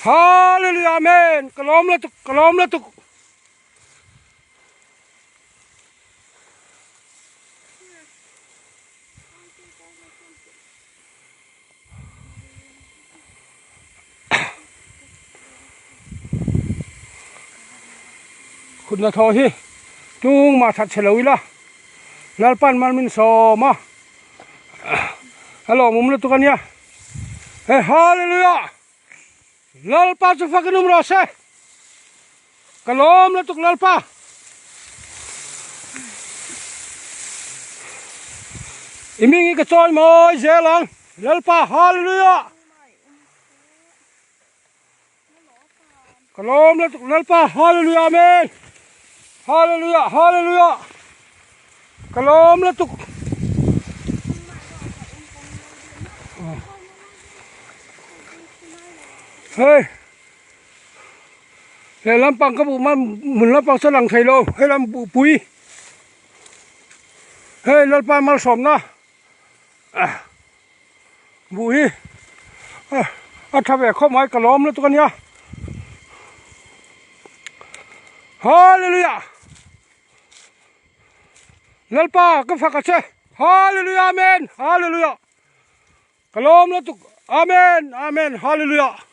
Hallelujah Amen ka lawm lutuk ka lawm lutuk. Khutna thaw hi tungmah that chhe lo ila Lalpan mal min sawm a a lawmawm lutuk ania he Hallelujah Lalpa chu fakin awm rawh se ka lawm lutuk Lalpa. I ming hi ka chawi mawi zel ang Lalpa Hallelujah. Ka lawm lutuk Lalpa Hallelujah Amen. Hallelujah Hallelujah. Ka lawm lutuk. Hei. He lampang ka buh hmun lampang saw lang thei lo he lam buh pui hei Lalpa malsawmna buh hi a tha ve khawp mai ka lawm lutuk ania Hallelujah Lalpa ka fak a che Hallelujah Amen Hallelujah ka lawm lutuk Amen Amen Hallelujah.